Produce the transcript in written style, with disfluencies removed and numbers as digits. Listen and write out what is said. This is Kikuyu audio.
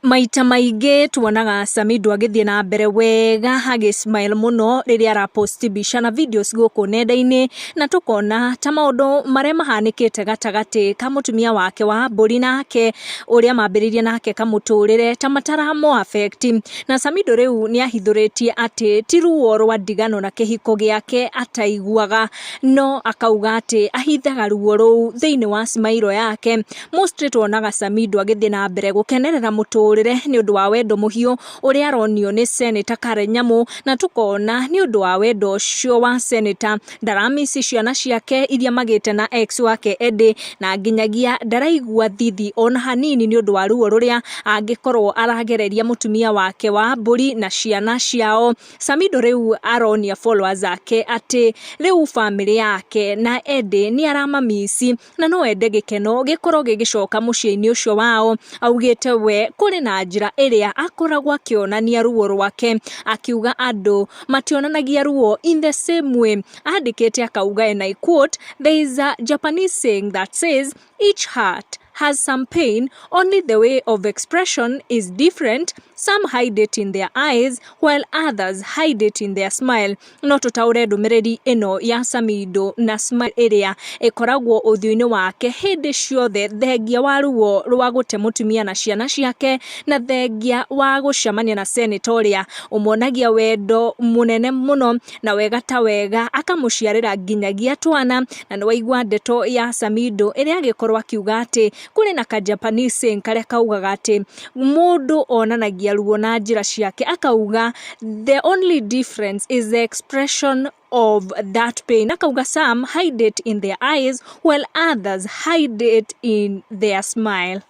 Maita maingĩ tuonaga Samidoh agĩthiĩ na mbere wega agĩ smile mũno rĩrĩa ara post mbica na videos gũkũ nenda-inĩ, na tũkona ta maũndũ marĩa mahanĩkĩte gatagatĩ ka mũtumia wake wa mbũri nake, ũrĩa mambĩrĩirie nake kamũtũrĩre ta mataramũ affect. Na Samidoh rĩu nĩ ahithũrĩtie atĩ ti ruo rwa ndigano na kĩhiko gĩake ataiguaga, no akauga atĩ ahithaga ruo rũu thĩinĩ wa smile yake. Mostly tuonaga Samidoh agĩthiĩ na mbere gũkenerera mũtũrĩre nĩ ũndũ wa wendo mũhiũ ũrĩa aronio nĩ Senator Karen Nyamu, na tũkona nĩ ũndũ wa wendo ũcio wa Senator ndaramisi ciana ciake iria magĩte na ex wake Eddie, na nginyagia ndaraigua thithi ona hanini nĩ ũndũ wa ruo rũrĩa angĩkorwo aragereria mũtumia wake wa mbũri na ciana ciao. Samidoh rĩu aronia followers ake atĩ rĩu famĩlĩ yake na Eddie nĩ aramamici na no ende gĩkeno gĩkorwo gĩgĩcoka mũciĩ-inĩ ũcio wao. Augĩte we kũrĩ na njĩra ĩrĩa akoragwo akĩonania ruo rwake, akiuga andũ mationanagia ruo in the same way. Andĩkĩte akauga, and I quote, "There is a Japanese saying that says each heart has some pain, only the way of expression is different. Some hide it in their eyes while others hide it in their smile." No tũtaũre ndũmĩrĩri ĩno ya Samidoh na smile ĩrĩa ĩkoragwo ũthiũ-inĩ wake hĩndĩ ciothe, thengia wa ruo rwa gũte mũtumia na ciana ciake, na thengia wa gũcemania na senator ũrĩa ũmuonagia wendo mũnene mũno na wega ta wega akamũciarĩra nginyagia twana. Na nĩ waigua ndeto ya Samidoh ĩrĩa agĩkorwo akiuga atĩ kũrĩ na ka Japanese saying karĩa kaugaga atĩ mũndũ onanagia ruo na njĩra ciake, akauga the only difference is the expression of that pain. Akauga some hide it in their eyes while others hide it in their smile.